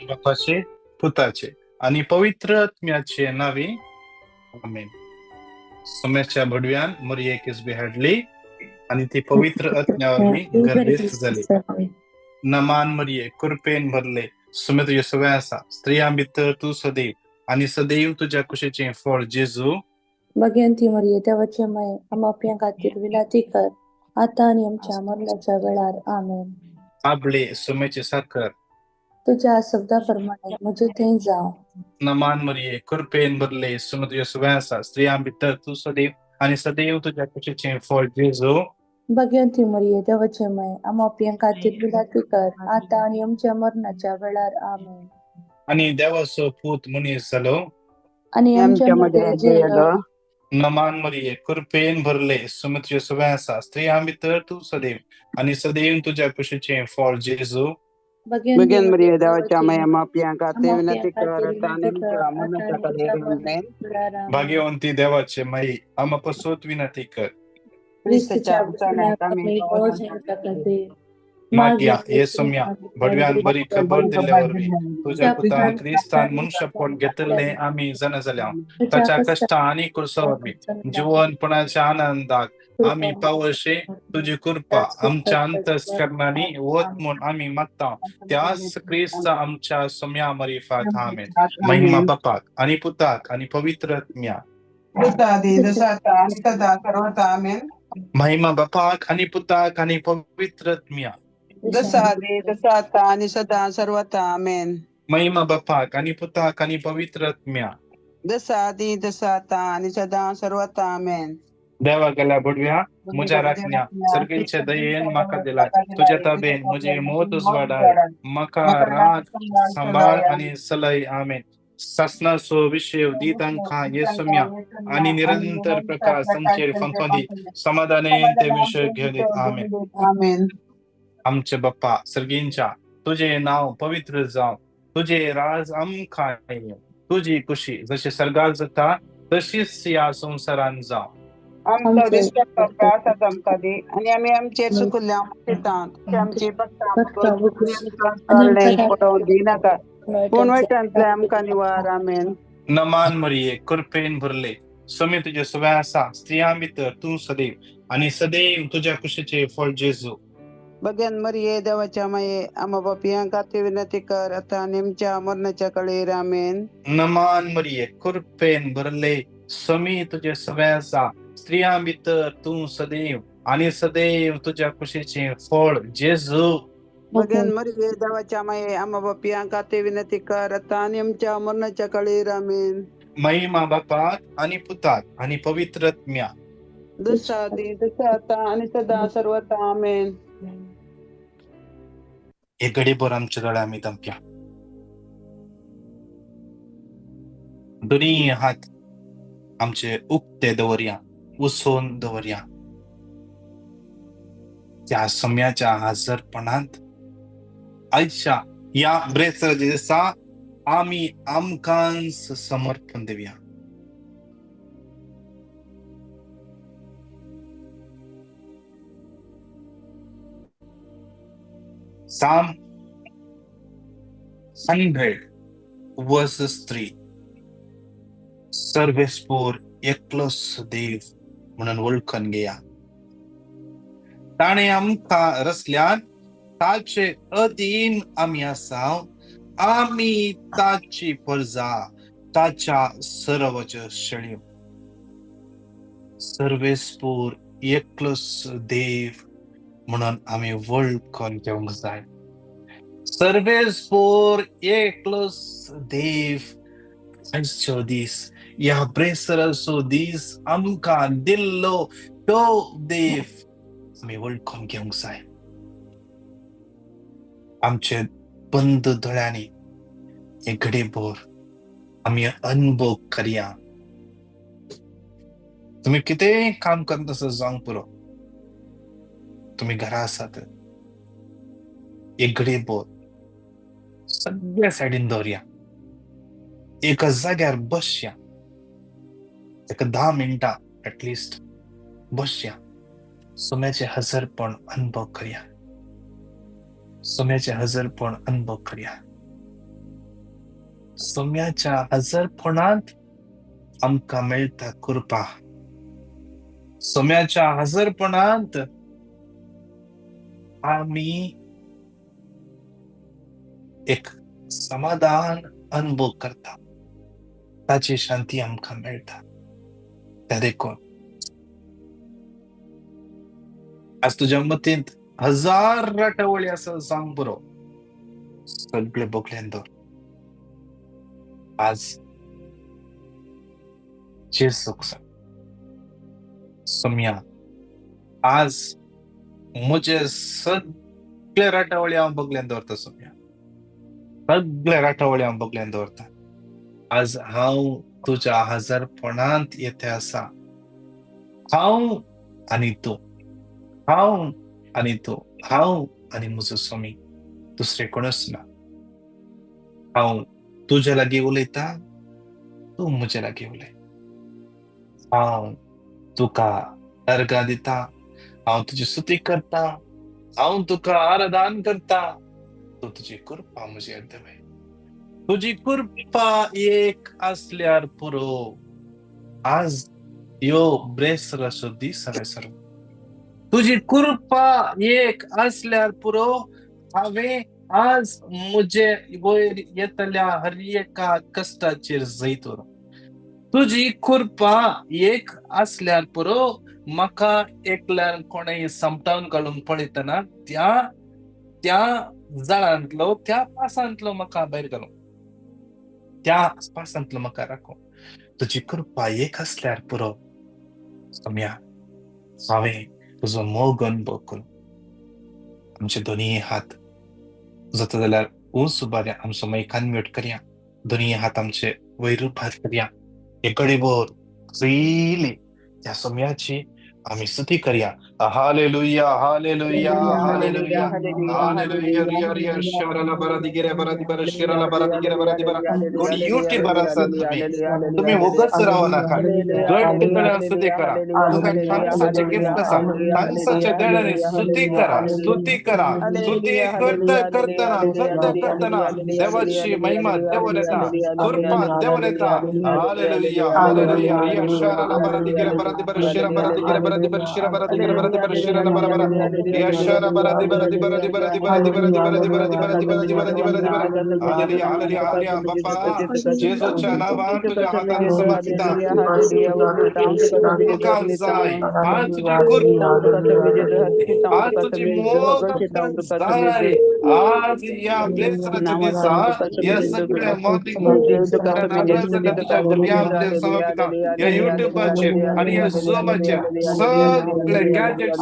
बापाचे, पुताचे आणि पवित्र आत्म्याचे नावे, आमेन. सोम्याच्या भडव्यान मरियेक इस्बी हाडली आणि ती पवित्र आत्म्यावरवी गर्भेस्त झाली. नमान मरिये, कृपेन भरले, सुमे तुझे सवय आसा, स्त्रियां भितर तूं सदैव आणि सदैव तुझ्या कुशीचें फळ जेजू. भगवंती मरिये, देवाचे माये, आम्हा पापयां खातीर विलाती कर, आता आनी आमच्या मरणाच्या वेळार. आमेन. आबळे सुमेचे साखर. तुझ्या शब्दा प्रमाणे म्हजे थंय जावं. नमान मरिये, कृपेन भरले, सुमे तुझे सवय आसा, स्त्रियां भितर तूं सदैव आणि सदैव तुझ्या कुशीचें फळ जेजू. भगवंती मरिये, देवाचे माये, आम्हा पापयां खातीर विलाती कर, आता आनी आमच्या मरणाच्या वेळार. आमेन. आणि देवाचो पूत मनीस जालो आनी आमच्या आमच्या मदें मदें जियेलो. जियेलो. नमान मरिये, कृपेन भरले, सुमे तुझे सवय आसा, स्त्रियां भितर तूं सदैव आणि सदैव तुझ्या कुशीचें फळ जेजू. भगवंती भगवान मरिये, मरिये, देवाच्या देवाचे माये, माये, आम्हा पापयां खातीर आम्हा विनंती पापयां कर, खातीर आता आनी विनंती कर, आमच्या आता मरणाच्या आनी वेळार. आमच्या आमेन. मरणाच्या वेळार. आमेन. भाग्यवंती देवाचे माई, आम्हा पासत विनंती कर. क्रिस्ताच्या क्रिस्ताच्या उचारण्यात आमी आमी पावोवच्या पावोवच्या खातीर मागया हे सोम्या भडव्यान बरी खबर दिल्ले वरवीं तुझ्या पुतान क्रिस्तान मनुष्यपण घेतिल्लें आमी जाणा जाल्या. ताच्या कश्टां आनी कुर्सा वरवीं जिवनपणाच्या आनंदाक आमी पावशे तुजी कृपा आमच्या अंतस्करणांनी वत म्हूण आमी मागता, त्याच क्रिस्त आमच्या सोम्या मरिफात. आमेन. महिमा बापाक आनी पुताक आनी पवित्र आत्म्याक. आणि सदा सर्वथा. आमेन. महिमा बापाक आनी पुताक आनी पवित्र आत्म्याक. जसा आदी तसा आता आणि सदा सर्वथा. आमेन. महिमा बापाक आनी पुताक आनी पवित्र आत्म्याक. जसा आदी तसा आता आणि सदा सर्वथा. आमेन. देवा गेल्या भडव्या म्हज्या राखण्या, सर्गींचे दयेन म्हाका दिला, तुज्या ताबेन म्हजी मौत उजवाडाय, म्हाका राख सांबाळ आनी सलय. आमेन. सासनाचो विशय दी तांकां हे सोम्या आनी निरंतर प्रकाश तांचेर फांकोन दी, समाधानेन ते विशय घेवन दीत. आमेन. आमेन. आमचे बाप्पा सर्गींच्या, तुजें नांव पवित्र जावं, तुजें राज आमकां येवं, तुजी खुशी जशी सर्गार जाता तशीच ह्या संवसारान जावं. आमचो दिश्टाचो त्रास आज आमकां दी आनी आमी आमचेर चुकल्ल्या दितात, आमची पडोवंक दिनाका, पूण वायटांतले आमकां निवार. आमेन. नमान मरिये, कृपेन भरले, समी तुजे सवय आसा, स्त्रियां भितर तूं सदैव आनी सदैव तुज्या कुशीचें फळ जेजू. भगवान मरिये, देवाच्या माये, आम्हा पापयां खातीर विनंती कर, आता आनी आमच्या मरणाच्या कळेर. आमेन. नमान मरिये, कृपेन भरले, समी तुजे सवय आसा, स्त्रियां भितर तूं सदैव आनी सदैव तुज्या कुशीचें फळ जेजू. भगवान मरिये, देवाच्या माये, आम्हा पापयां खातीर विनंती कर, आता आनी आमच्या मरणाच्या कळेर. आमेन. महिमा बापाक आनी पुताक आनी पवित्र आत्म्याक. जसा आदी तसा आता आणि सदा सर्वथा. आमेन. एक घडीभर आमच्या दोळे आमी दमप्या, दोनी हात आमचे उक्ते दवरया, उसोवन दवरया. त्या सम्याच्या हजरपणांत आयच्या ह्या ब्रेस्ताराच्या दिसा आमी आमकांच समर्पण दिवया. Psalm 100 verses 3. सर्वेस्पोर एकलोच देव म्हणून वळखून घेया. ताणें आमकां रचल्यान, ताचे अधीन आमी आसा, आमी ताची प्रजा, ताच्या सर्वाच्यो शेळयो. सर्वेस्पोर एकलोच देव म्हणून आमी वळखून घेवंक जाय. सर्वेस्पोर एकलोच देव आयचो दीस, ह्या ब्रेसराचो दीस आमकां दिल्लो तो देव आमी वळखून घेवंक जाय. आमचे बंद दोळ्यांनी हे घडीभर आमी अनुभव करया. तुमी कितेंय काम करता आसत जावंक पुरो, तुमी घरा आसात, एक घडीभर सगळ्या सायडीन दवरया, एका जाग्यार बसया, एका 10 मिनटां एटलिस्ट बसया, सोम्याचें हजरपण अनुभव करया, सोम्याचें हजरपण अनुभव करया. सोम्याच्या हजरपणांत आमकां मेळटा कृपा. सोम्याच्या हजरपणांत आमी एक समाधान अनुभव करता, ताची शांती आमकां मेळटा. त्या देखून आज तुज्या मतींत हजार राटावळी आसा जावंक पुरो, सगळे बोगल्यान दवर. आज जेजूक सांग, सोम्या आज म्हजे सगळे राटावळी हांव बगल्यान दवरता. सोम्या सगळे राटावळी हांव बगल्यान दवरता. आज हांव तुज्या हजारपणांत येते आसा. हांव आनी तूं, हांव आनी तूं, हांव आनी म्हजो स्वामी, दुसरे कोणूच ना. हांव तुज्या लागीं उलयता, तूं म्हज्या लागीं उलय. हांव तुका अर्गां दिता, हांव तुजी स्तुती करता, हांव तुका आराधन करता. तूं तुजी कृपा म्हजेर देवय. तुजी कृपा एक आसल्यार पुरो. आज ह्यो ब्रेसराचो दीस हांवें सर्व तुजी कृपा एक आसल्यार पुरो. हांवें आज म्हजे वयर येतल्या हर एका कश्टाचेर जैत व्हरूं. तुजी कृपा एक आसल्यार पुरो. म्हाका एकल्यान कोणेय समटावन घालूंक पळयतना त्या त्या जाळांतलो, त्या पासांतलो म्हाका भायर घालूं, त्या पासांतलो म्हाका राखूं. तुजी कृपा एक आसल्यार पुरो. सोम्या हांवें तुजो मोग अनुभव करूं. आमचे दोनूय हात जाता जाल्यार ऊंच उबारया, आमचो मायक अनम्यूट करया, दोनूय हात आमचे वयर उबार करया. एक घडीभर फ्रीली त्या सोम्याची आमी स्तुती करया. Hallelujah, hallelujah, hallelujah, hallelujah. Riya Riya शराला बरा दिगिरे बरा दिबरा शिराला बरा दिगिरे बरा दिबरा. कोणी युट्यूबार आसात तुमी, तुमी वोगच रावो नाका. घट तळ्यार स्तुती करा. तुका टांग्साचें गिफ्ट आसा, टांग्साच्या देण्यानी स्तुती करा, स्तुती करा. स्तुती करता करतना करता करतना देवाची महिमा देवून येता, कृपा देवून येता. Hallelujah, hallelujah. रिया शराला बरा दिगिरे बरा दिबरा शिरा बरा दिगिरे बरा दिबरा शिरा बरा दिगिरे बरा दिबरा शिरा बरा बरा रिया शरा बरा दिबरा दिबरा दिबरा दिबरा दिबरा दिबरा दिबरा दिबरा दिबरा दिबरा दिबरा दिबरा. Hallelujah, hallelujah, hallelujah. बाप्पा जेजूच्या नावान तुझ्या हातान समर्पिता तुका जाय. आज तुजी कृपा, आज तुजी मोग आमकां जाय. आज ह्या ब्लेसराच्या दिसा ह्या सगळ्या मॉर्निंग तुझ्या भुरग्यांक समर्पिता. ह्या युट्यूबाचेर आनी ह्या झुमाचेर सगळे गॅजेट्स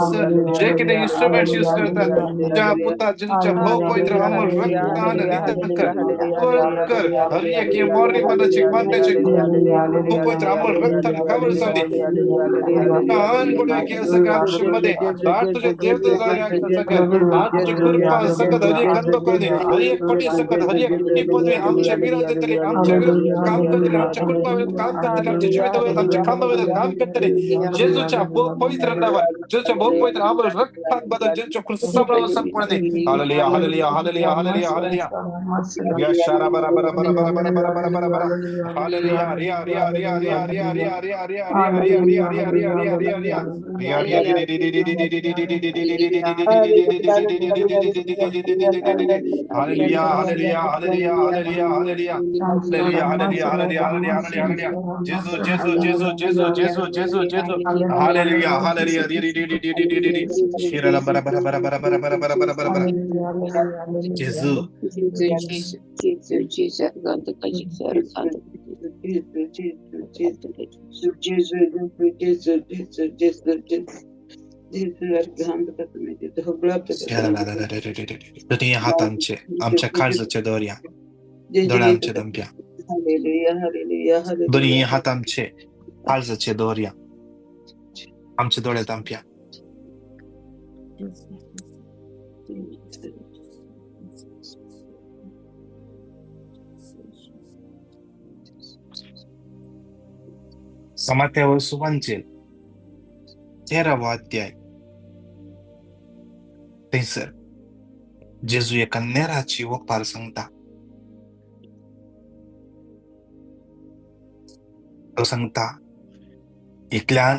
जे कितें इन्स्ट्रुमेंट्स यूज करतात, तुज्या पुता जेजूच्या भोव पवित्र अमोल रक्तान नितळ कर, कर. हर एक हे मॉर्निंग मनाचे मानण्याचे खूप पवित्र अमोल रक्तान कवर जावं दी. सगळ्या आमच्यामध्ये आज तुझे देवता सगळं आज तुझी कृपा सकत हर एक अनुभव करू दे. हर एक पटी सकत हर एक पदवी आमच्या विरोध येतली, आमच्या विरोध काम करतले, आमच्या कुटुंबा विरोध काम करतले, आमच्या जिविता विरोध, आमच्या कामा विरोध काम करतले. जेजूच्या भोव पवित्र नावात, जेजूच्या भोव पवित्र अमोल रक्तान बदल, जेजूच्या क्रुसाबरोबर संपूर्ण दे. Hallelujah, hallelujah, hallelujah, hallelujah, hallelujah. या शारा बरा बरा बरा बरा बरा बरा बरा बरा बरा. हालेलुया. रिया रिया रिया रिया रिया रिया रिया रिया रिया रिया रिया रिया रिया रिया रिया रिया रिया रिया रि रि रि रि रि रि रि रि रि रि रि रि. Hallelujah, hallelujah, hallelujah, hallelujah, hallelujah, hallelujah, hallelujah, hallelujah, hallelujah, hallelujah. जेजू जेजू जेजू जेजू जेजू जेजू जेजू. Hallelujah, hallelujah. रि रि रि रि रि रि रि. शिराला बरा बरा बरा बरा बरा बरा बरा बरा बरा बरा. जेजू दोन्ही हात आमचे आमच्या काळजाचे दवरया, दोळे आमचे दमप्या. दोन्ही हात आमचे काळजाचे दवरया, आमचे दोळे दांपया. समात्यावर सुवांचेल 13वो अध्याय थंयसर जेजू एका नेराची ओपार सांगता. तो सांगता, इतल्यान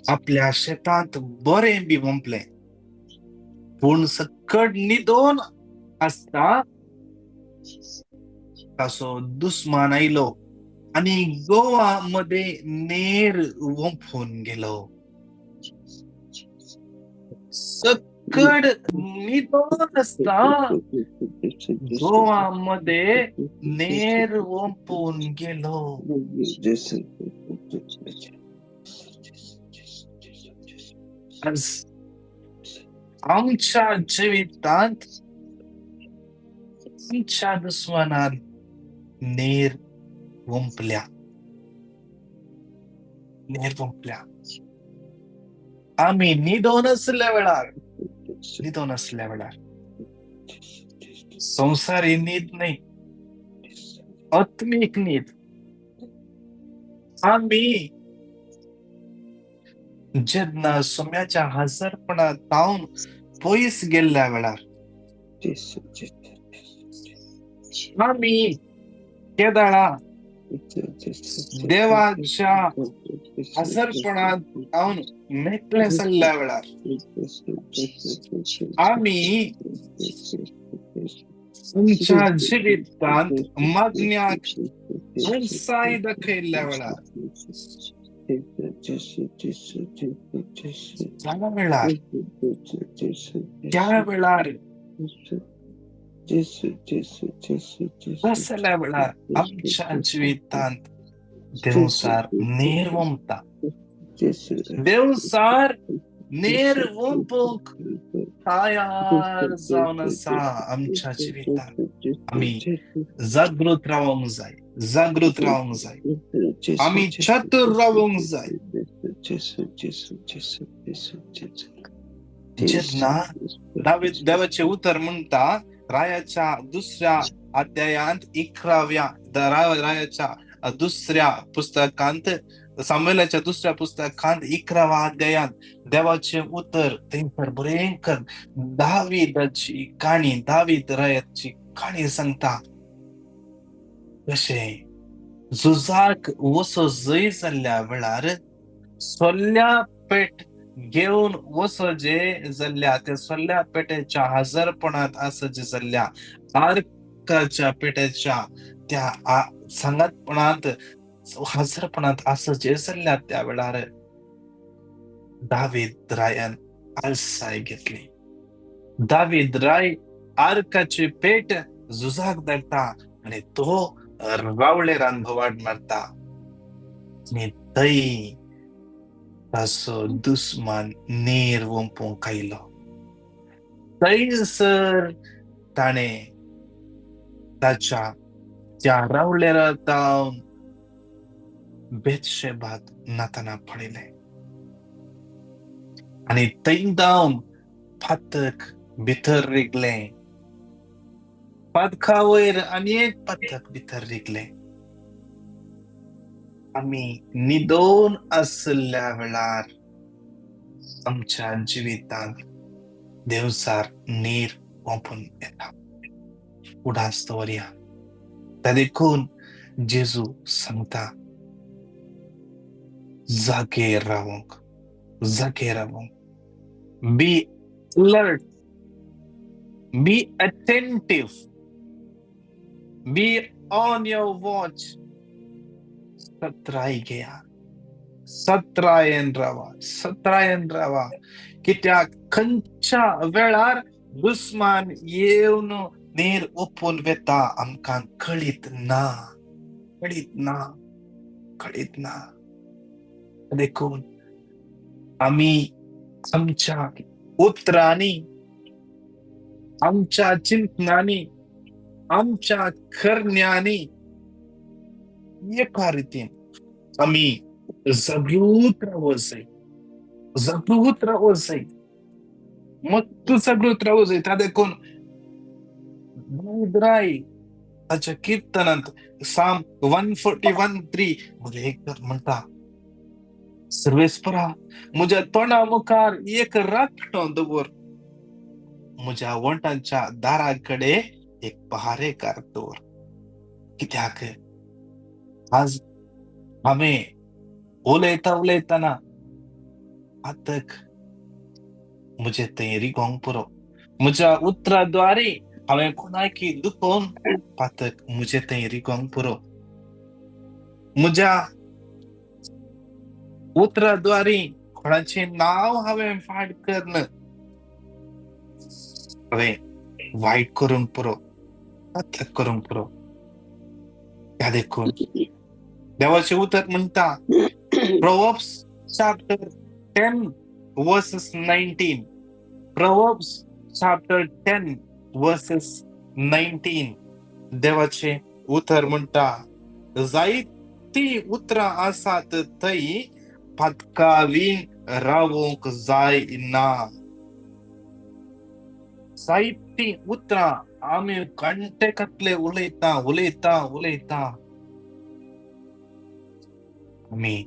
आपल्या शेतांत बरें बी वंपलें, पूण सकट न्हिदोन आसता ताचो दुस्मान आयलो आनी गोवा मध्ये नेर वंपून गेलो. सकड न्हिदोन आसता गोवा मध्ये नेर वंपून गेलो. आज आमच्या जिवितांत आमच्या दुस्मानान नेर वंपल्या, नेर वंपल्या. आमी न्हिदोन आसल्या वेळार, न्हिदोन आसल्या वेळार, संवसारी न्हीद न्हय, आत्मीक न्हीद. आमी जेन्ना सोम्याच्या हजरपणा तावन पयस गेल्ल्या वेळार, आमी केदाळा देवाच्या हजरपणात तावन मेकळे जाल्ल्या वेळार, आमी आमच्या जिवितांत मागण्याक आळसाय दाखयल्ल्या वेळार, त्या वेळार, त्या वेळार, असल्या वेळार आमच्या जिवितांत देवसार नेर वंपता. देवसार नेर वंपूंक तयार जावन आसा आमच्या जिवितांत. आमी जागृत रावंक जाय, जागृत रावंक जाय, आमी चतुर रावंक जाय. जेन्ना दावीद देवाचें उतर म्हणटा रायाच्या दुसऱ्या अध्यायांत 11व्या रायाच्या दुसऱ्या पुस्तकांत, सामुएलाच्या दुसऱ्या पुस्तकांत 11व्या अध्यायांत देवाचें उतर थंयसर भयंकर दावीदाची काणी, दावीद रायाची काणी सांगता. कशें झुजाक वसो जय जाल्ल्या वेळार सोल्या पेट घेवन वसो जे जाल्ल्या त्या सोल्या पेटेच्या हजरपणांत आसा जे जाल्ल्या आर्काच्या पेटेच्या त्या सांगातपणांत हजरपणांत आसा जे जाल्ल्या त्या वेळार दावीद रायान आळसाय घेतली. दावीद राय आर्काची पेट झुजाक धाडटा आनी तो रावळेरान भोवाट मारता आनी थंय ताचो दुस्मान नेर वंपूंक आयलो. थंयसर ताणें ताच्या त्या रावळेरा जावन बेतशेबाक नातना पळयलें आनी थंय जावन पातक भितर रिगलें. पातका वयर आनी एक पातक भितर रिगलें. आमी न्हिदोन आसल्या वेळार आमच्या जिवितांत देवसार नीर वंपून येता. उडास दवरया. त्या देखून जेजू सांगता जागे रावंक, जागे रावंक. Be alert, be attentive, be on your watch. सत्राय घेया, सत्रायेन रावा, सत्रायेन रावा. कित्याक खंयच्या वेळार दुस्मान येवन नेर ओपून वेता आमकां कळीत ना, कळीत ना, कळीत ना. देखून आमी आमच्या उतरांनी, आमच्या चिंतनांनी, आमच्या करण्यांनी एका रितीन आमी जागृत रावूंक जाय, जागृत रावूंक जाय, मत्त जागृत रावूंक जाय. त्या देखून दावीद राय ताच्या किर्तनांत साम 141:3 एक म्हणटा, सर्वेस्परा म्हज्या तोंडा मुखार एक राखणो दवर, म्हज्या वण्टांच्या दारा कडेन एक पहारेकार दवर. कित्याक आज आमी उलयता उलयतना आताक म्हजे थंय रिगोंक पुरो, म्हज्या उतरा द्वारे हांवें कोणाकी दुखोवन पातक म्हजे थंय रिगोंक पुरो, म्हज्या उतरा द्वारे कोणाचें नांव हांवें फाट करून हांवें वायट करूंक पुरो, पातक करूंक पुरो. त्या देखून देवाचें उतर म्हणटा Proverbs chapter 10 verses 19, Proverbs chapter 10 verses 19 देवाचें उतर म्हणटा जायतीं उतरां आसात थंय पातकावीन रावूंक जाय ना. जायतीं उतरां आमी घंटे कतले उलयता उलयता उलयता आमी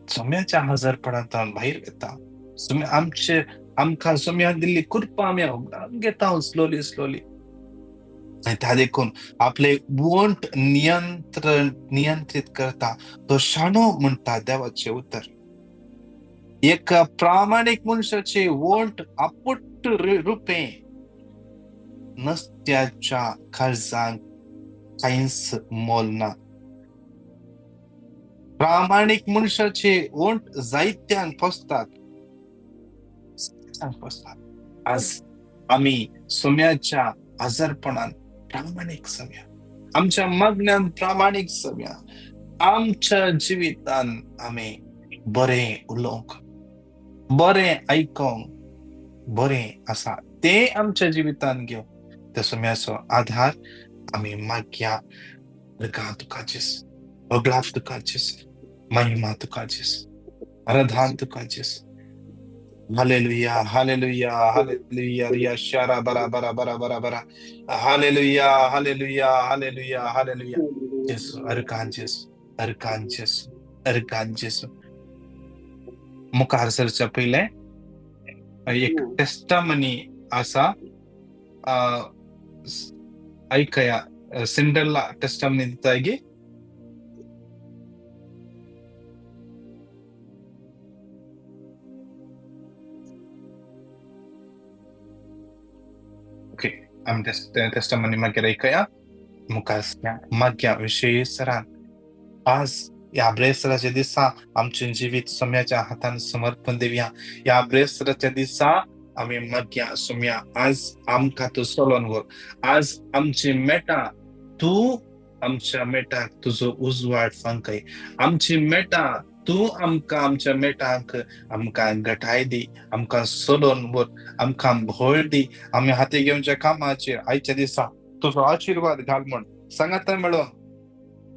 सोम्याच्या हजरपणांत भायर येता. आमचे आमकां सोम्यान दिल्ली कृपा आमी होगडावन घेता स्लोली स्लोली. आनी त्या देखून आपले वोंट नियंत्रीत करता तो शाणो म्हणटा देवाचें उतर. एक प्रामाणीक मनशाचे वोंट आपुट्ट रुपे नसत्याच्या काळजांक कांयच मोल ना. प्रामाणीक मनशाचे वोंट जायत्यांक पोसतात, पोसतात. आज आमी सोम्याच्या आजारपणान प्रामाणीक जावया, आमच्या मागण्यान प्रामाणीक जावया, आमच्या जिवितान आमी बरें उलोवंक, बरें आयकोंक, बरें आसा तें आमच्या जिवितान घेवन त्या सोम्याचो आधार आमी मागया. अर्गां तुका जेजू, होगडाप तुका जेजू, महिमा तुका जेजू, आराधन तुका जेजू. हालेलुया हालेलुया हालेलुया रिया शारा बरा बरा बरा बरा बरा हालेलुया हालेलुया हालेलुया हालेलुया जेजू. अर्गां जेजू, अर्गां जेजू, अर्गां जेजू. मुखार सरच्या पयलें एक टेस्टमनी आसा, आयकया. सिंड्रेला टेस्टमनी दिता गी. ओके, आमी टेस्टमनी मागीर आयकया. मुखार मागया विशेश सरान आज ह्या ब्रेस्तराच्या दिसा आमचें जिवीत सोम्याच्या हातान समर्पण दिवया. ह्या ब्रेस्तराच्या दिसा आमी मागया सोम्या आज आमकां तूं चलोवन व्हर, आज आमची मेटां तूं आमच्या मेटाक तुजो उजवाड फांकय, आमची मेटां तूं आमकां आमच्या मेटांक आमकां गटाय दी, आमकां चलोवन व्हर, आमकां भळ दी. आमी हाती घेवच्या कामाचेर आयच्या दिसा तुजो आशिर्वाद घाल म्हण सांगाता मेळोवन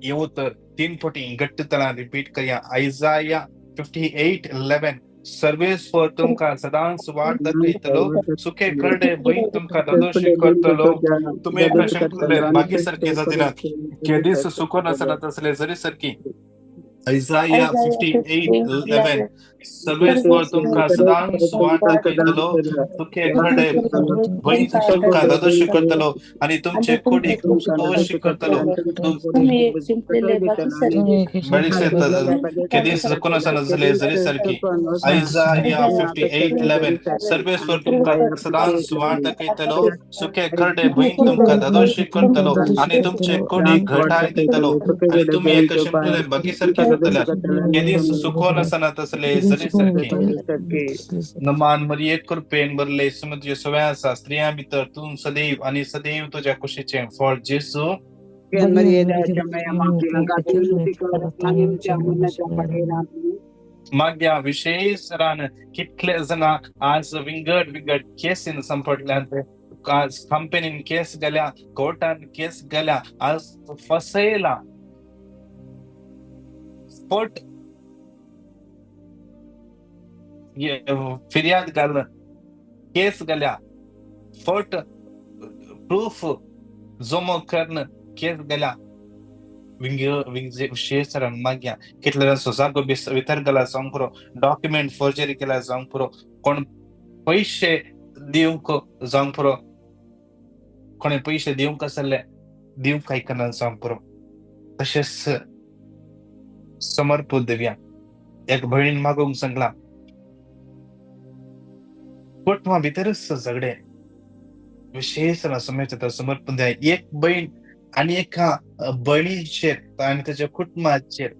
येवं तर 3 पटी घट्ट तरान रिपीट करया. आयजाया 58:11 सर्वेस्वर तुमकां सदांच वाट दाखयतलो, सुके करडे भंय तुमकां दादोशी करतलो. तुमी कशें बाकी सारके जातिनात, केदीस सुको नासना तसले जरी सारकी. आयजाया 58:11 सर्वेस्वर तुमकां सदांच वाट दाखयतलो, सुके करडे भंय तुमकां दादोशी करतलो आनी तुमचे कुडीक दोशी करतलो. जरी सारकी. आयजाया 58:11 सर्वेस्वर तुमकां सदांच वाट दाखयतलो, सुके करडे भंय तुमकां दादोशी करतलो आनी तुमचे कुडीक घटाय दितलो. आनी तुमी एक शिंपले बाकी सारके जातले, केदीस सुको नासना तसले जरी सारकी. नमान मरिये कृपेन भरले समुद्र सवय आसा, स्त्रियां भितर तूं सदैव आनी सदैव तुज्या कुशीचें फळ जेजू. मागया विशेष रान कितले जाणां आज विंगड विंगड केसीन संपडल्यात, आज कंपनीन केस गेल्या, कोर्टान केस गेल्या, आज फसयला, फट फिर्याद घाल केस गेल्या, फट प्रूफ जमो करून केस गेल्या. विशेष मागया कितले जाणांचो जागो वितर गेला जावंक पुरो, डॉक्युमेंट फोर्जरी केला जावंक पुरो, कोण पयशे दिवंक जावंक पुरो, कोणे पयशे दिवंक आसले दिवंक आयकना जावंक पुरो. तशेंच समर्पण दिवया. एक भयणीन मागूंक सांगला, कुटुंबा भितरच झगडे, विशेष सुम्याच्या समर्पण दिवया. एक बहीण आनी एका बहिणीचेर आनी ताच्या कुटुंबाचेर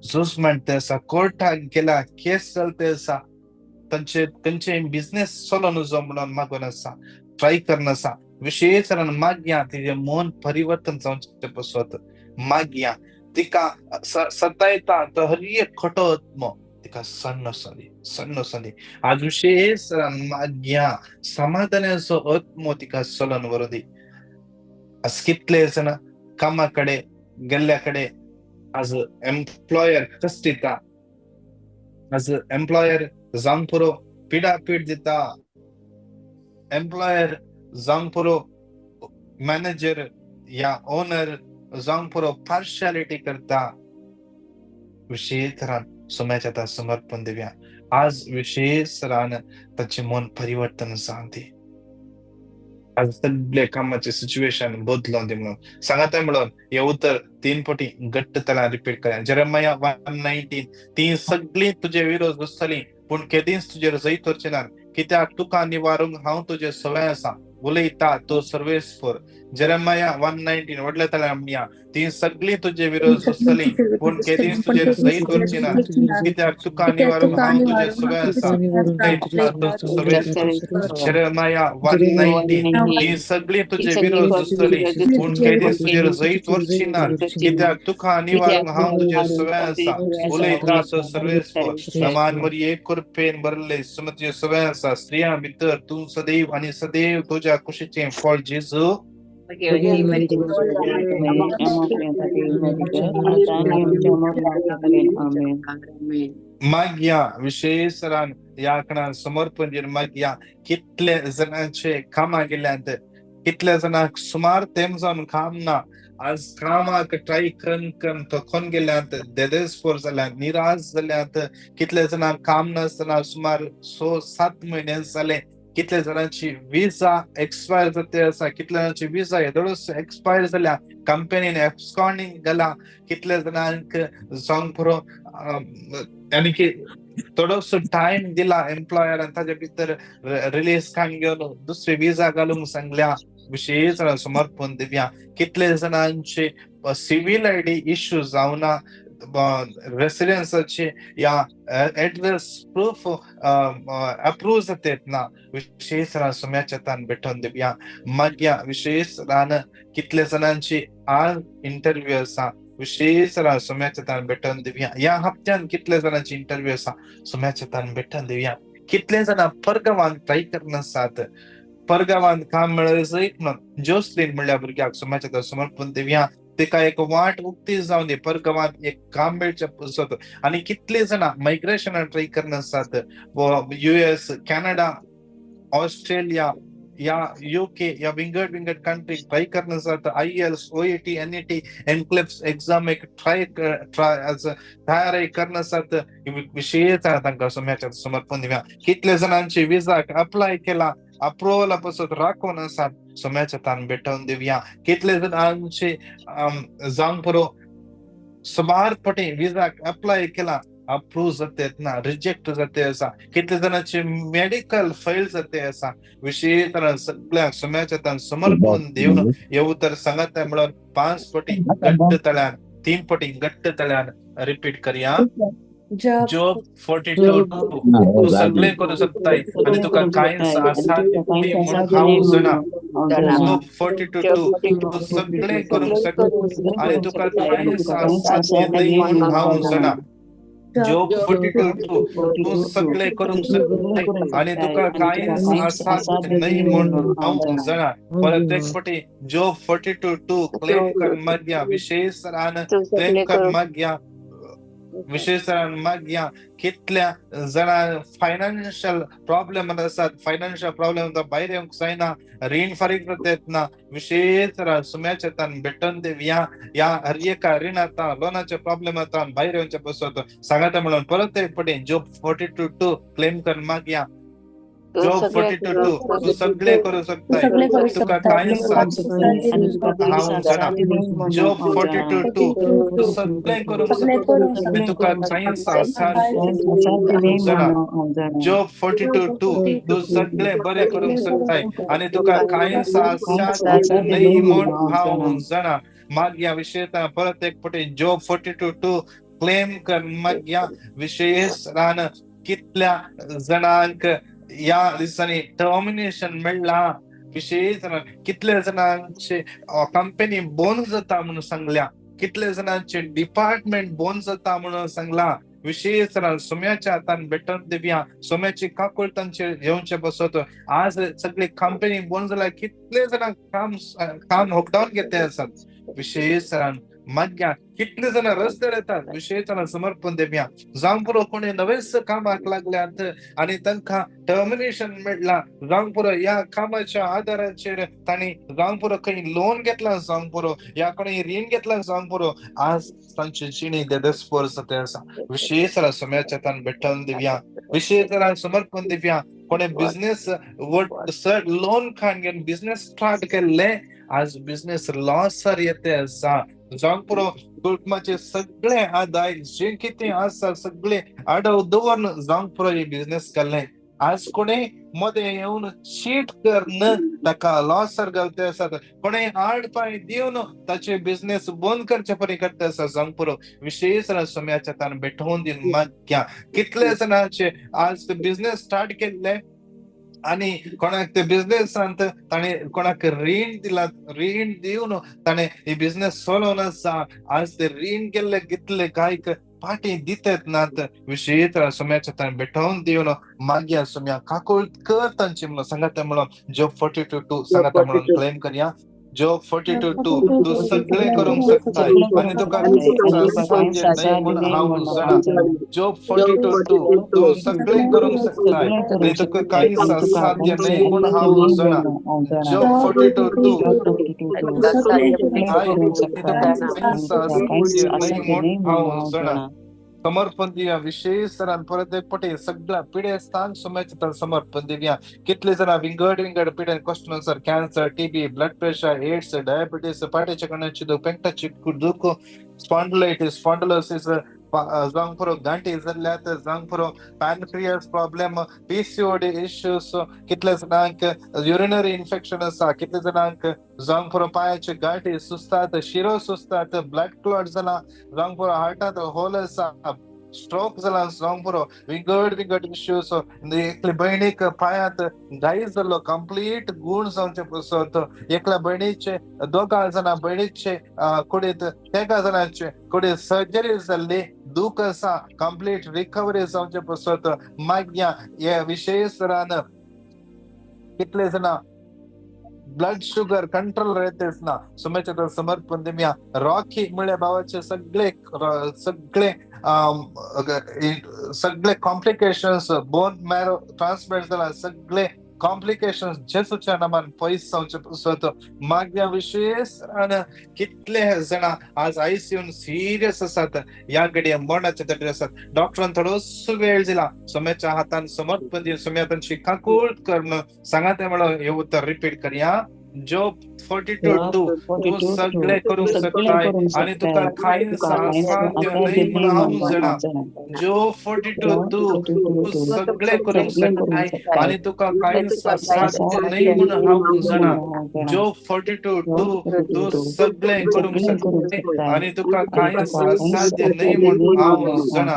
झूज मांडते आसा, कोर्टाक गेला, केस चलते आसा, तांचे खंयचे बिजनेस चलोन वचो म्हणून मागून आसा, ट्राय करून आसा. विशेष मागया तिजें मन परिवर्तन जावचें पसत मागया. तिका सतायता तो हर एक खोटो आत्मो तिका सण्ण आसली, सण्ण आसली. आज विशेष मागया समाधानाचो आत्मो तिका चलोन व्हरूं दी. आज कितले जाण कामा कडेन गेल्ल्या कडेन आज एम्प्लॉयर कश्ट दिता, आज एम्प्लॉयर जावंक पुरो पिडापीड दिता, एम्प्लॉयर जावंक पुरो मॅनेजर या ओनर जावंक पुरो पार्शियलिटी करता. विशेष रान सुम्याच्या आतां समर्पण दिवया. आज विशेष रान ताचें मन परिवर्तन जावं दी. आज सगळे कामाचे सिच्युएशन बदलोन दी म्हणून सांगाता म्हणून हे उतर 3 पटी घट्ट तला रिपीट करा. जेरेमिया 1:19, ती सगळी तुजे विरोध घुसतली पूण केदींच तुजेर जैत वरचे ना, कित्याक तुका निवारूंक हांव तुजे सवय आसा, उलयता तो सर्वेस्पर. जेरेमिया 1:19 व्हडल्या तल्या म्हणया, ती सगळी तुजे विरोध घुसतली पूण केदींच तुजेर जैत वरचे ना, कित्याक तुका निवारूंक हांव तुजे सवय आसा, उलयता तो सर्वेस्पर. जेरेमिया 1:19, ती सगळी तुजे विरोध घुसतली पूण केदींच तुजेर जैत वरची ना, कित्याक तुका निवारूंक हांव तुजे सवय आसा, उलयता तो सर्वेस्पर. समान मरिये कृपेन भरले सुमतीचे सवय आसा, स्त्रियां भितर तूं सदैव आनी सदैव तुज्या कुशीचें फळ जेजू. मागया विशेष ह्या कणान समर्पण दिवन मागया. कितले जाणांचे कामां गेल्यात, कितल्या जाणांक सुमार तेम जावन काम ना, आज कामाक ट्राय करून करून थकून गेल्यात, देदेस्पोर जाल्यात, निराश जाल्यात. कितले जाणांक काम नासतना सुमार 6-7 म्हयने जाले. कितले जाणांची विजा एक्सपायर जाते आसा, कितले जाणांची विजा येदोळच एक्सपायर जाल्या, कंपनीन एब्सकॉन्डिंग गेला. कितले जाणांक जावंक पुरो आनी की थोडोसो टायम दिला एम्प्लॉयरान, ताजे भितर रिलीज काडून घेवन दुसरी विजा घालूंक सांगल्या. विशेष समर्पण दिवया. कितले जाणांचे सिवील आयडी इश्यू जावना, रेसिडेन्साचे या एड्रेस प्रूफ अप्रूव जाते ना, विशेष सुम्याच्या तान भेटोवन दिवया. मागया विशेष रान कितले जाणांची आज इंटरव्यू आसा, विशेष सुम्याच्या तान भेटोवन दिवया. ह्या हप्त्यान कितले जाणांची इंटरव्यू आसा, सुम्याच्या तान भेटोवन दिवया. कितले जाणां परगांवान ट्राय करनासात, परगांवान काम मेळत म्हणून जोसलीन म्हणल्या भुरग्याक सुम्याच्या तान समर्पण दिवया. तिका एक वाट उक्ती जावन दी, परगांवांत एक काम मेळचें पसत. आनी कितले जाणां मायग्रेशनाक ट्राय करनासात, US, Canada, Australia या UK या विंगड विंगड कंट्री ट्राय करनासात. IELTS, OET, NET, NCLEX exam एक ट्राय तयारी करनासात. विशेष तांकां सुम्याच्या समर्पण दिवया. कितले जाणांची विजाक अप्लाय केला, अप्रुवला पसत राखून आसात, सुम्याच्या तान भेटोवन दिवया. कितले जाणांचे जावंक पुरो सुमार पटी विजाक अप्लाय केला, अप्रूव जाते ना, रिजेक्ट जाते आसा. कितले जाणांचे मेडिकल फेल जाते आसा. विशेष सगळ्यांक सुम्याच्या तान समर्पण दिवन हे उतर सांगता म्हणून 5 पटी घट्ट तळ्यान, 3 पटी घट्ट तळ्यान रिपीट करया. जोब 42:2, तूं सगळें करूं शकताय आनी तुका कांयच असाध्य न्हय म्हूण हांव जाणा. जोब 42:2, तूं सगळें करूंक शकता आनी तुका कांयच असाध्य न्हय म्हूण हांव जाणा. जोब 42:2, तूं सगळें करूंक शकता आनी तुका कांयच असाध्य न्हय म्हूण हांव जाणा. परत एक पटी जोब 42:2 क्लेम कर मागया. विशेष क्लेम कर मागया. विशेष मागया. कितल्या जाणां फायनान्शियल प्रॉब्लेम आसात, फायनान्शियल प्रॉब्लेम भायर येवंक जायना, रीण फारीक जाता ना, विशेष सुम्याच्या तान भेटोवन दिवया. ह्या हर एका रिणांत लोनाचे प्रॉब्लेम आतां भायर येवचे पसत सांगाता म्हणून परत एक पटी जोब 42:2 क्लेम कर मागया. जोब 42:2 तूं सगळें करूं शकताय, तुका कांय हांव जाणा. जोब 42:2 तूं सगळें करूंक शकताय, तुका कांय असाध्य जाणा. जोब 42:2 तूं सगळें बरें करूंक शकताय आनी तुका कांय असाध्य न्हय म्हूण हांव जाणा. मागया विशेष परत एक फावटी जोब 42:2 क्लेम कर. मागया विशेष रान कितल्या जाणांक ह्या दिसांनी टर्मिनेशन मेळ्ळां, विशेष कितल्या जाणांचे कंपनी बंद जाता म्हणून सांगल्या, कितल्या जाणांचे डिपार्टमेंट बंद जाता म्हणून सांगला. विशेष सोम्याच्या हातान भेटून दिवया, सोम्याची काकूळ तांचेर घेवचे बसत. आज सगळे कंपनी बंद जाल्या, कितले जाणां काम काम होकडावन घेते आसात. विशेष मागया कितले जाणां रस्त्यार येतात. विशेष समर्पण दिवया. जावंक पुरो कोणी नवेच कामाक लागल्यात आनी तांकां टर्मिनेशन मेळ्ळां, जावंक पुरो ह्या कामाच्या आदाराचेर तांणी जावंक पुरो खंय लोन घेतला, जावंक पुरो ह्या कोणी रीण घेतला, जावंक पुरो आज तांची जिणी देदस्पोर जाते आसा. विशेष सोम्याच्या हातान भेटून दिवया, विशेष समर्पण दिवया. कोणे बिझनेस लोन खाण घेवन बिझनेस स्टार्ट केल्ले, आज बिझनेस लॉसार येते आसा. जावंक पुरो कुटुंबाचे सगळे आदाय जे कितें आसा सगळे आडव दवरून जावंक पुरो हे बिझनेस केल्ले, आज कोणे मदें येवन चीट करून ताका लॉसार घालते आसात, कोणे आड पांय दिवन ताचे बिझनेस बंद करचे परी करते आसा. जावंक पुरो विशेष सोम्याच्या हातान भेटोवन दिवन मागया. कितले जाणांचे आज बिझनेस स्टार्ट केल्ले आनी कोणाक ते बिझनेसांत ताणें कोणाक रीण दिला, रीण दिवन ताणें ही बिझनेस चलोवन आसा. आज ते रीण केल्ले कितले कांय पाटी दितात नात. विशेष सोम्याच्या ताणें भेटोवन दिवन मागया. सोम्या काकूळ कर तांची म्हणून सांगाता म्हणून जोब 42:2 सांगाता म्हणून क्लेम करया. जोब 42:2 तूं सगळें करूंक शकताय आनी तुका असाध्य न्हय म्हूण हांव जाणा. जोब 42:2 तूं सगळें करूंक शकताय आनी तुका कांय असाध्य न्हय म्हूण हांव जाणा. जोब 42:2 असाध्य न्हय म्हूण हांव जाणा. समर्पण दिवया. विशेष तरान परत एक फावटी सगळ्या पिडेस्तांक सोम्याच्या समर्पण दिवया. कितले जाणां विंगड विंगड पिडेन कश्ट अनुसार cancer, TB, blood pressure, AIDS, diabetes, पाट्याच्या कणाची दूख, पेंटाची दूख, स्पॉन्डलायटीस, स्पॉन्डलोसिस, जावंक पुरो गांठी जाल्यात, जावंक पुरो पॅनक्रियस प्रॉब्लेम, PCOD issues, कितले जाणांक युरिनरी इन्फेक्शन आसा, कितले जाणांक जावंक पुरो पांयाचे गांठी सुजतात, शिरो सुजतात, ब्लड क्लॉट जाला, जावंक पुरो हार्टांत होल आसा, स्ट्रोक जाला, जावंक पुरो विंगड विंगड इश्यूज. एकले भयणीक पांयांत घाई जाल्लो, कंप्लीट गूण जावचे पसत. एकल्या भयणीचे दोगां जाणां भयणीचे कुडीत तेगा जाणांचे कुडीत सर्जरी जाल्ली, दूख आसा, कंप्लीट रिकवरी जावचे पसत. मागया हे विशेष तरान कितले जाणां ब्लड शुगर कंट्रोल राहतेच ना, सोम्याच्या समर्पण दिवया. रॉकी म्हळ्या भावाचे सगळे सगळे सगळे कॉम्प्लिकेशन्स, बोन मॅरो ट्रान्सप्लांट जाला, सगळे कॉम्प्लिकेशन्स जेसूच्या नामान पयस जावचे पसत. मागया विशेष कितले जाणां आज आयसीयून सिरियस आसात, ह्या घडये मरणाच्या तटेर आसात. डॉक्टरान थोडोसो वेळ दिला, सोम्याच्या हातान समर्पण दिवन सोम्या तांची काकूळ करून सांगाते म्हणून हे उतर रिपीट करया. जोब 42:2 तूं सगळें करूंक शकताय आनी तुका कांय असाध्य न्हय म्हूण हांव जाणा. जोब 42:2 तूं सगळें करूंक शकताय आनी तुका कांय असाध्य न्हय म्हूण हांव जाणा. जोब 42:2 तूं सगळें करूंक शकताय आनी तुका कांय असाध्य न्हय म्हूण हांव जाणा.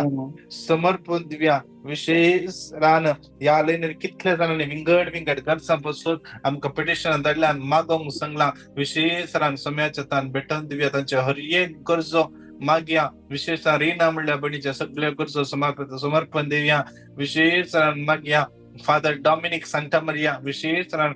समर्पण दिवया. विशेष रान ह्या लायनीर कितले जाणांनी विंगड विंगड गरजां पसून आमकां पिटिशन धाडल्यान मागोवंक सांगलां. विशेष रान सोम्याच्या तान भेटून दिवया. तांचे हर एक गरजो मागया. विशेष रिना म्हणल्या भयणीच्या सगळ्यो गरजो समर्पण दिवया. विशेष रान मागया फादर डॉमिनिक सांता मारिया विशेष रान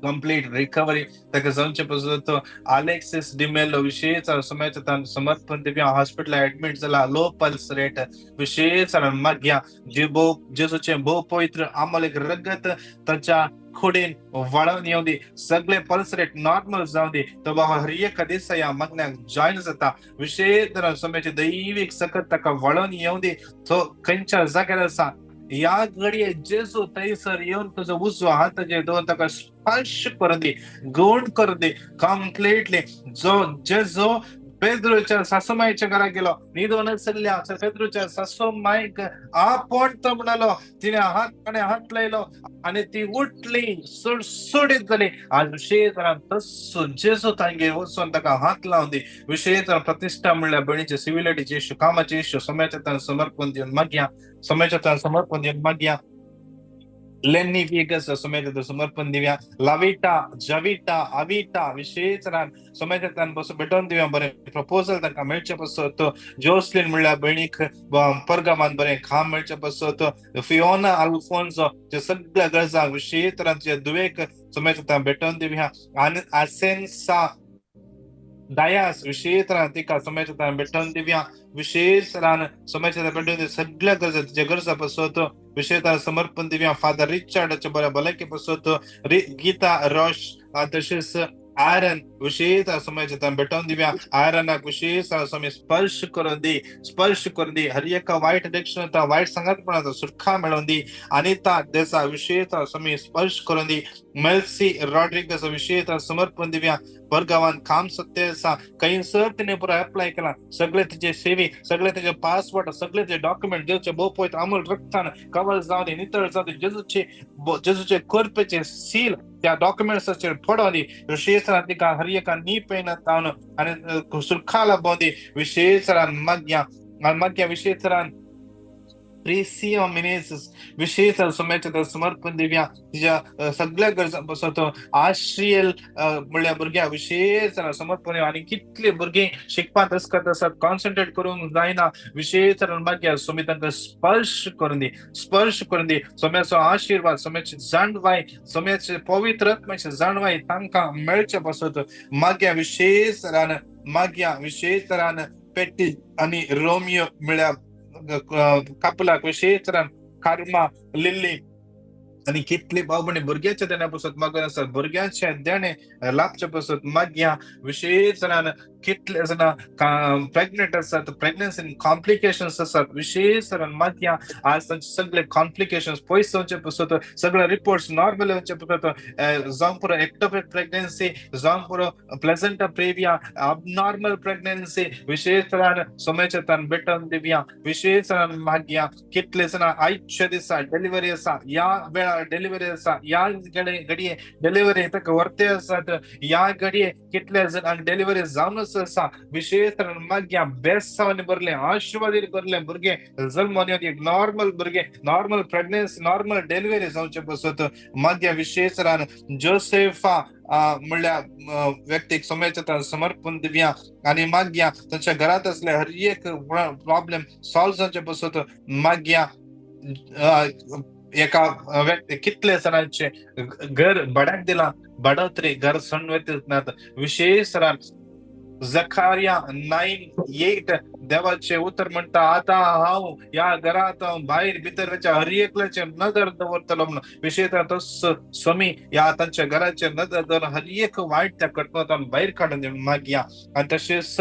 कंप्लीट रिकवरी ताका जावचे पसून. आलेक्सिस डिमेलो विशेष सोम्याच्या तान समर्पण दिवया. हॉस्पिटल एडमीट जाला, लो पल्स रेट, विशेष मागया जे भोव जेजूचे भोव पवित्र आमोलेक रगत ताच्या कुडीन वाडोवन येवं दी, सगळे पल्स रेट नॉर्मल जावं दी. तो बाबा हर एका दिसा ह्या मागण्याक जॉयन जाता. विशेष सोम्याचे दैवीक सकत ताका वाडोवन येवं दी. तो खंयच्या जाग्यार आसा ह्या घडये जेजू थंयसर येवन तुजो उजवो हाताचेर दवरून ताका स्पर्श करून दी, गौण करून दी कंप्लिटली. जो जेजू पेद्रूच्या सासूमाईच्या घरा गेलो, न्हिदून आशिल्ल्या पेद्रूच्या सासूमाईक आपोवन तो म्हणालो, तिणे हात हात लायलो आनी ती उठली, सुडसुडीत जाली. आज विशेष तस्सो जेजू तांगेर वचून ताका हात लावन दी. विशेष प्रतिश्ठा म्हणल्यार भयणीचे सिविलिटीचे इश्यू, कामाचे इश्यू समाजाच्या समर्पण दिवन मागया, समाजाच्या समर्पण दिवन मागया. लेन्नी वीगस समाजाचं समर्पण दिव्या, लाविटा जविटा अविटा विशेष समाजांतल्यान बसून भेटोवन दिव्या, बरें प्रपोजल तांकां मेळचें पसत. जोसलीन म्हणल्यार भयणीक परगामान बरें काम मेळचें पसत. फियोना अल्फोन्सो जे सगळ्या गरजांक विशेष तरांचे दुवेक समाजांतल्यान भेटोवन दिव्या. आनी आसेन्सा दयास विशेष तरान तिका समाजांतल्यान भेटोवन दिव्या. विशेष तरान समाजांतल्यान भेटोवन दिव्या सगळ्या गरजा तिच्या गरजा पसत. विशेष समर्पण दिव्या फादर रिचार्डाच्या बऱ्या भलायके पसत. गीता रोश तशेंच आयरन विशेष समाजांतल्यान भेटोवन दिव्या. आयरनाक विशेष स्वामी स्पर्श करून दी, स्पर्श करून दी. हर एका वायट डिरेक्शन वायट सांगातपणाचो सुटका मेळोवन दी. अनिता देसा विशेष स्वामी स्पर्श करून दी. मेल्सी रॉड्रिगस विशेष समर्पण दिव्या. परगावान काम सत्य आसा, खंयसर तिणें पुरो एप्लाय केला, सगळे तिचे सेवी, सगळे तिचे पासपोर्ट, सगळे तिचे डॉक्युमेंट जेजूचे भोव अमूल रक्तान कवर जावन दी, नितळ जावन दी. जेजूचे जेजूचे करपेचे सील त्या डॉक्युमेंट्साचेर पडोवन दी. विशेष तिका हर एका नी पेन जावन आनी सुरखा लाबोवन दी. विशेष मागया मागया विशेष प्रेसियो मिनेझीस विशेष समाजाच्या समर्पण दिव्या. तिच्या सगळ्या गरजां पासत आश्रियल म्हणल्यार भुरग्यां विशेष समर्पण. आनी कितले भुरगीं शिकपाक करत आसात, कॉन्सन्ट्रेट करूंक जायना. विशेष मागया स्वामी तांकां स्पर्श करून दी, स्पर्श करून दी. स्वाम्याचो आशिर्वाद, स्वाम्याची जाणवाय, स्वाम्याचे पवित्र आत्म्याची जाणवाय तांकां मेळचे पासत मागया. विशेष तरान मागया विशेष तरान पेट्टी आनी रोमियो म्हळ्यार कापलाक विशेष तरान कर्मा लिल्ली आनी कितले भाव भयणी भुरग्याच्या देण्या पसत मागून आसात, भुरग्यांच्या देणे लाभच्या पसत मागया. विशेष तरान कितले जाणां प्रेग्नंट आसात, प्रेग्नन्सी कॉम्प्लिकेशन्स आसात, विशेष तरान मागया. आज तांचे सगळे कॉम्प्लिकेशन्स पयस जावचे पसत, सगळे रिपोर्ट्स नॉर्मल येवचे पसत. जावं पुरो एक्टोपिक प्रेग्नन्सी, जावं पुरो प्लेजंटा प्रेविया, अबनॉर्मल प्रेग्नन्सी विशेष तरान समाजाच्या तान भेटोवन दिवया. विशेष तरान मागया. कितले जाणां आयच्या दिसा डिलिव्हरी आसा, ह्या वेळार डिलिव्हरी आसा, ह्या घडये डिलिव्हरी ताका व्हरते आसात, ह्या घडये कितले जाणांक डिलिव्हरी जावनच आसा. विशेष तरान मागया बेसांवांनी भरलें, आशिर्वादीन भरलें भुरगें जल्मोन येवन एक नॉर्मल भुरगें, नॉर्मल प्रेग्नन्सी, नॉर्मल डिलिव्हरी जावचे पसत मागया. विशेष तरान जोसेफा म्हणल्यार व्यक्तीक समाजाच्या समर्पण दिवया आनी मागया तांच्या घरांत आसले हर एक प्रॉब्लेम सॉल्व जावचे पसत मागया. एका व्यक्ती कितले जाणांचे घर भाड्याक दिलां, भाडोत्री घर सण वयतात. विशेष तरान जखारिया 9:8 देवाचे उतर म्हणटा, आतां हांव ह्या घरांत भायर भितर वयच्या हर एकल्याचेर नदर दवरतलो म्हणून. विशेष तो स्वामी ह्या तांच्या घराचेर नदर दवरून हर एक वायट त्या कटमतान भायर काडून दिवन मागया. आनी तशेंच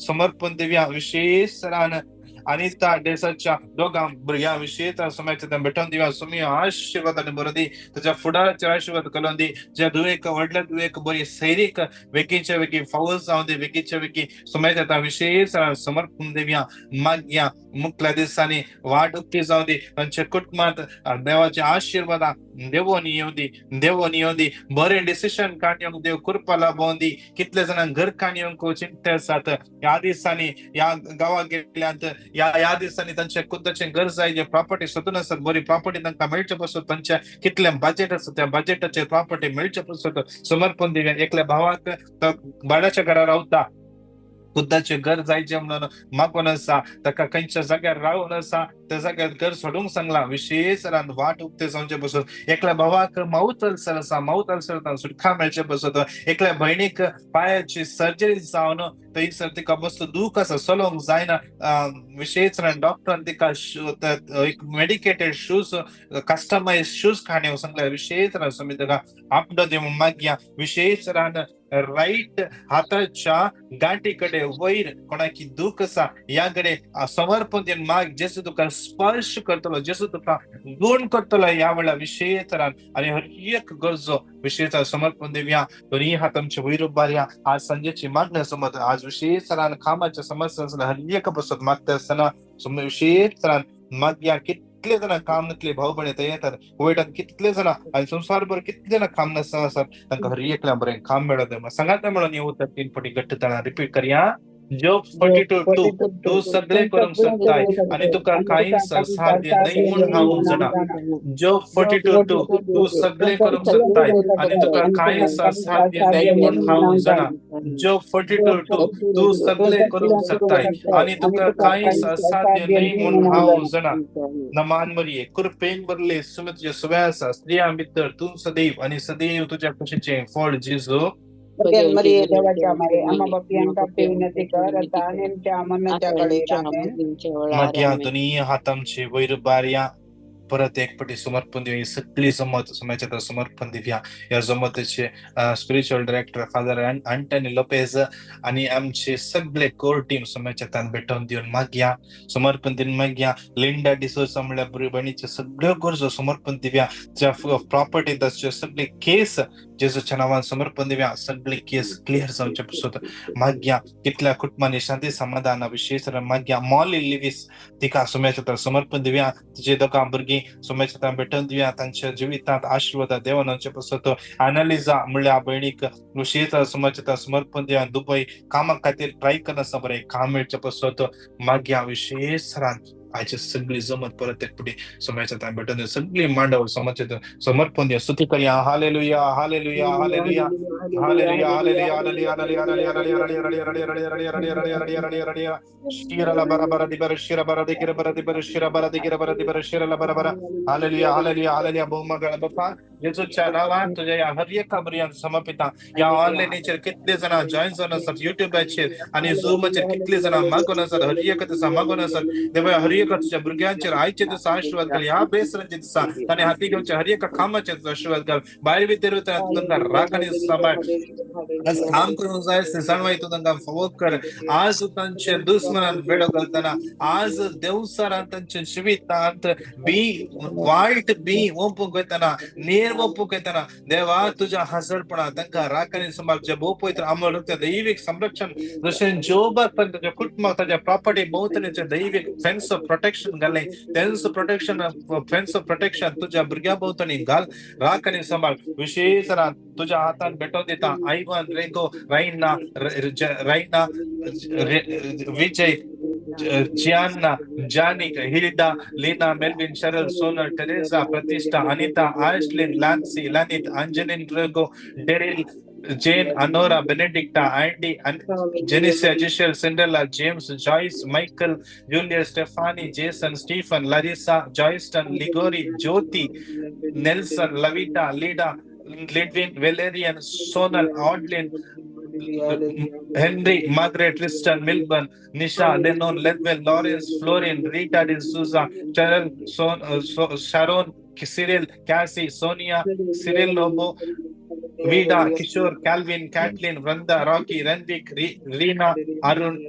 समर्पण दिवया विशेष तरान अनिता देसाच्या दोगां भुरग्यां विशेष समाजाच्या भेटोवन दिवया. स्वामी आशिर्वादान बरोवन दी, ताच्या फुडाराचेर आशिर्वाद करून दी. ज्या दुयेक व्हडल्या दुयेक बरी सैरीक वेगीच्या वेगीं फावो जावन दी, वेगीच्या वेगीं समाजाच्या विशेष समर्पण दिवया मागया. मुखल्या दिसांनी वाट उक्ती जावन दी, तांच्या कुटुंबांत देवाच्या आशिर्वादां देवोन येवं दी, देवोन येवं दी. बरें डिसिशन काडूंक देव कृपा लाबोवन दी. कितले जाणांक घर काडूंक चिंता आसात ह्या दिसांनी, ह्या गांवाक गेल्यांत ह्या दिसांनी तांचे खुद्दाचें घर जाय, जे प्रॉपर्टी सोदून आसात, बरी प्रॉपर्टी तांकां मेळचे पसत, तांचे कितलें बजेट आसा त्या बजेटाचेर प्रॉपर्टी मेळचे पसत समर्पण दिवया. एकल्या भावाक तो भाड्याच्या घरा रावता, खुद्दाचें घर जायचें म्हणून मागून आसा, ताका खंयच्या जाग्यार रावून आसा त्या जाग्यार घर सोडूंक सांगलां. विशेष वाट उक्ते जावचे पसत. एकल्या भावाक माउथ अल्सर आसा, माउथ अल्सर सुटका मेळचे पसत. एकल्या भयणीक पांयाची सर्जरी जावन थंयसर तिका मस्त दूख आसा, चलोवंक जायना. विशेष डॉक्टरान तिका एक मेडिकेटेड शूज, कस्टमायज शूज काडूंक सांगले. विशेष ताका आपडो दी म्हणून मागया. विशेष राईट हाताच्या गांठीकडे वयर कोणाकी दुख आसा ह्या कडेन समर्पण दिवन माग. जेजू तुका स्पर्श करतलो, जेजू तुका गुण करतलो ह्या वेळा विशेष आनी हर एक गरजो विशेष समर्पण दिवया. दोन्ही हात आमचे वयर उबारया. आज सांजेची मागण्या समज आज विशेष कामाच्या समस्या आसतना हर एक बसत मागता आसतना विशेष मागया. कितले जाणां काम नासले भाव भयणी थंय येतात, कुवेटात कितले जाणां आनी संवसारभर कितले जाणां काम नासतना आसात, तांकां हर एकल्या बरें काम मेळत. सांगात म्हणून येवं तर 3 फावटी घट्ट ताळ्यान रिपीट करया. जोब 42:2 तूं सगळें करूंक शकताय आनी तुका कांयच असाध्य न्हय म्हूण हांव जाणा. जोब 42:2 तूं सगळें करूंक शकताय आनी तुका कांयच असाध्य न्हय म्हूण हांव जाणा. जोब 42:2 तूं सगळें करूंक शकताय आनी तुका कांयच असाध्य न्हय म्हूण हांव जाणा. नमान मरिये, कृपेन भरले सुमे तुजे सुवे आसा, स्त्रियां भितर तूं सदैव आनी सदैव तुज्या कुशीचें फळ जेजू. मरिये देवाच्या माये, आम्हा पापयांका विनंती कर आता आणि आमच्या मरणाच्या वेळेर. आमेन. मागया दोन्ही हात आमचे वयर बारया. परत एक पटी समर्पण दिवया. ही सगळी जमत समाजाच्या समर्पण दिवया. ह्या जमतीचे spiritual director father Antony Lopez आनी आमचे सगळे कोर टीम समाजाच्या भेटोवन दिवन मागया, समर्पण दिवन मागया. लिंडा डिसोजा म्हणल्यार भयणीचे सगळ्यो गरजो समर्पण दिवया. ज्या प्रॉपर्टी आसच्यो सगळे केस जेजूच्या नांवान समर्पण दिवया. सगळे केस क्लियर जावचे पसून मागया. कितल्या कुटुंबांनी शांती समाधान विशेष मागया. मॉली लिवीस तिका समाजाच्या समर्पण दिवया. तिचे दोगां भुरगीं समाजाच्या भेटोवन दिवया. तांच्या जिवितांत आशीर्वाद देवान आमचे पसून. अनालिजा म्हणल्यार भयणीक विशेष समाजाच्या समर्पण दिवया. दुबय कामा खातीर ट्राय करनासतना बरें काम मेळचे पसून मागया. विशेष आयची सगळी जमत परत एक फावटी समाजाच्या भेटोवन सगळी मांडव समाजाच्या समर्पण दिवया. स्तुती करया. Hallelujah, hallelujah, hallelujah, hallelujah, hallelujah, hallelujah, hallelujah, hallelujah, hallelujah, hallelujah, hallelujah. शिरला बरा बरा दिबर शिरा बरा दिगिर बरा दिबर शिरा बरा दिगिर बरा दिबर शिरला बरा बरा. Hallelujah, hallelujah, hallelujah. बहुमंगळ बाप्पा, जेजूच्या नांवान तुज्या ह्या हर एका भुरग्यांक समर्पिता. ह्या ऑनलायनीचेर कितले जाणां जॉयन जावन आसात, युट्यूबाचेर आनी झूमाचेर कितले जाणां मागून आसात, हर एक दिसा मागून आसात. देवा हर एका तुज्या भुरग्यांचेर आयचे दिसा आशीर्वाद घाल. ह्या बेसरांचे दिसा ताणें हाती घेवच्या हर एका कामाचेर आशीर्वाद घाल. भायर भितर वतना तूं तांकां राख आनी सांबाळ. आज काम करूंक जाय जाणवाय तूं तांकां फावो कर. आज तांचे दुस्मनान बेडो घालतना आज देवसारान तांच्या जिवितांत बी वायट बी ओंपूंक वयतना, नेर ओंपूंक वयतना देवा तुज्या हाजरपणा तांकां राख आनी सांबाळ. तुज्या भोव पवित्र अमोल दैवीक संरक्षण जशें जोबाक पण ताच्या कुटुंबाक ताच्या प्रॉपर्टी भोंवतणीचें दैवीक फेन्स ऑफ प्रोटेक्शन घालें, तेन्स प्रोटेक्शन फेन्स ऑफ प्रोटेक्शन तुज्या भुरग्या भोंवतणी घाल, राख आनी सांबाळ. विशेष तुज्या हातान भेटोवन दिता Ivan Rego, Raina, Raina, Vijay, Gianna, Janik, Hilda, Lina, Melvin, Cheryl, Sonal, Teresa, Pratishtha, Anita, Ashlyn, Lancy, Lanit, Angeline Rego, Daryl, Jane, Anora, Benedicta, Andy, Jenicia, Giselle, Cinderella, James, Joyce, Michael, Julius, Stephanie, Jason, Stephen, Larissa, Joyston, Ligori, Jyoti, Nelson, Lavita, Lida, Lidwin, Valerian, Sonal, Audlin, Henry, Margaret, Tristan, Milburn, Nisha, Lennon, Ledwell, Lawrence, Florin, Rita D'Souza, Cheryl, Sharon, Cyril, Cassie, Sonia, Cyril Lobo, Vida, Kishore, Calvin, Kathleen, Vranda, Rocky, Rendik, Reena, Arun,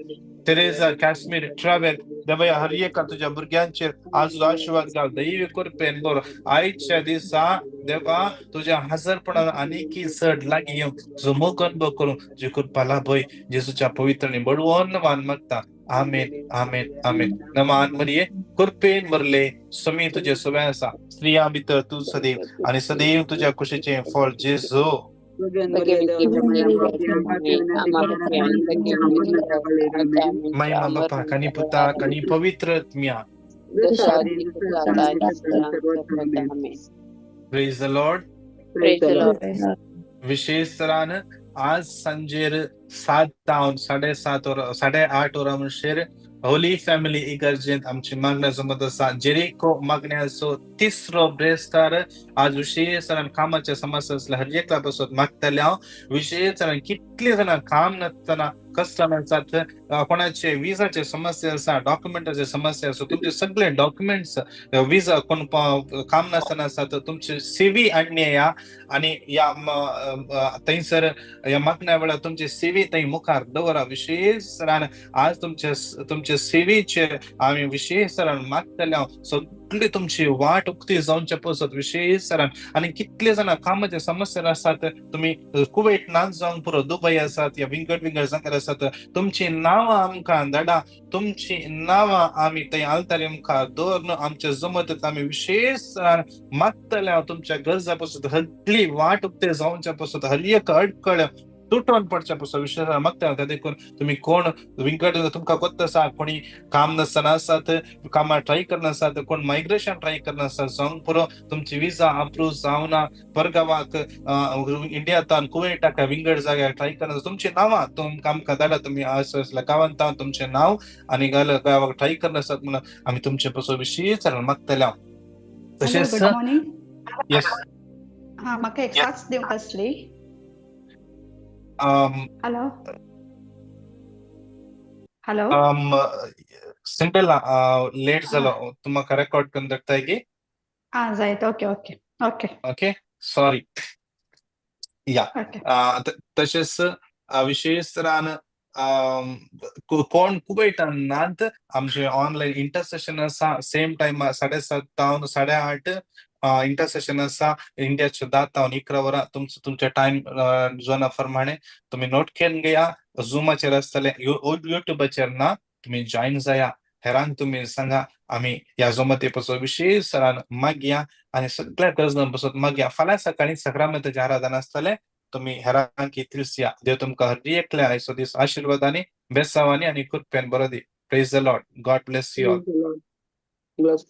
Teresa, Kashmir, Travel. Devaaya हर एका तुज्या भुरग्यांचेर आज आशीर्वाद घाल. दैवी कृपेन बरो आयच्या दिसा देवा तुज्या हजरपणान आनीकी चड लागीं येवन तुजो मोग अनुभव करूंक तुजी कृपा लाभय. जेजूच्या पवित्र आनी बडवोन मान मागता. आमेन, आमेन, आमेन. नमान मरिये, कृपेन भरले समी तुजे सुवे आसा, स्त्रियां भितर तूं सदैव आनी सदैव तुज्या कुशीचें फळ जेजू. महिमा बापाक आनी पुताक आनी पवित्र आत्म्याक. Praise the lord. विशेष तरान आज सांजेर 7 साडे 7 वरां 8:30 वरां म्हणसर होली फॅमिली इगर्जेंत आमची मागण्या जमत आसा. जेरिको मागण्याचो तिसरो ब्रेस्तार आज विशेष तरान कामाच्या समस्या आसल्या हर एकल्या पासत मागतले हांव. विशेष तरान कितले जाणां काम नासतना कस्टमर जात कोणाचे विजाचे समस्या आसा, डॉक्युमेंटाचे समस्या आसा, तुमचे सगळे डॉक्युमेंट्स विजा कोण काम नासतना आसा तर तुमचे सीवी हाडून या आनी ह्या थंयसर ह्या मागण्या वेळार तुमचे सीवी थंय मुखार दवरा. विशेष आज तुमचे तुमचे सीवीचेर आमी विशेष मागतले, सगळी तुमची वाट उक्ती जावचे पसत विशेष. आनी कितले जाणां कामाचे समस्या आसात, तुमी कुवेट नाच जावंक पुरो, दुबय आसात या विंगड विंगड जाग्यार आसात, तुमची नांवां आमकां धाडा, तुमची नांवां आमी थंय आल्तारी मुखार दवरून आमच्या जमत आमी विशेष मागतले तुमच्या गरजा पसत, हगली वाट उक्ते जावच्या पसत, हर एक अडकळ तुटोवन पडच्या पसत विशेष मागता. देखून तुमी कोण विंगड तुमकां कोत्त आसा, कोणी काम नासतना आसात, कामां ट्राय करना आसात, कोण मायग्रेशन ट्राय करना आसा, जावंक पुरो तुमची विजा अप्रूव जावना, परगांवाक इंडियातान कुवेटाक विंगड जाग्यार ट्राय करना, तुमची नांवां तुमकां आमकां धाडा. तुमी असल्या गांवांत तुमचें नांव आनी गांवाक ट्राय करना आसात म्हणून आमी तुमचे पसो विशेष मागतले. तशेंच येस, म्हाका एक साक्ष दिवंक आसली. हॅलो हॅलो सिंपेला लेट जालो, तुमकां रेकॉर्ड करून धाडटाय की? आं जायत, okay okay okay okay sorry या. तशेंच विशेष तरान कोण कुवेटान नात, आमचे ऑनलायन इंटरसेशन आसा, सेम टायम 7:30 तावन 8:30 इंटरसेशन आसा, इंडियाच्या 10 तावन 11 वरां. तुमचो तुमच्या टायम झोना प्रमाणे तुमी नोट करून घेया. झुमाचेर आसतले, युट्यूबाचेर ना, तुमी जॉयन जाया, हेरांक तुमी सांगा. आमी ह्या जमती पसून विशेष सरान मागया आनी सगळ्या गरजां पसून मागया. फाल्यां सकाळीं सक्रामेंताचें आराधन आसतलें, तुमी हेरांक इतिल्सया. देव तुमकां हर एकल्या आयचो दीस आशिर्वादांनी, बेसावांनी आनी कृपेन बरो दी. Praise the Lord. God bless you all. Bless.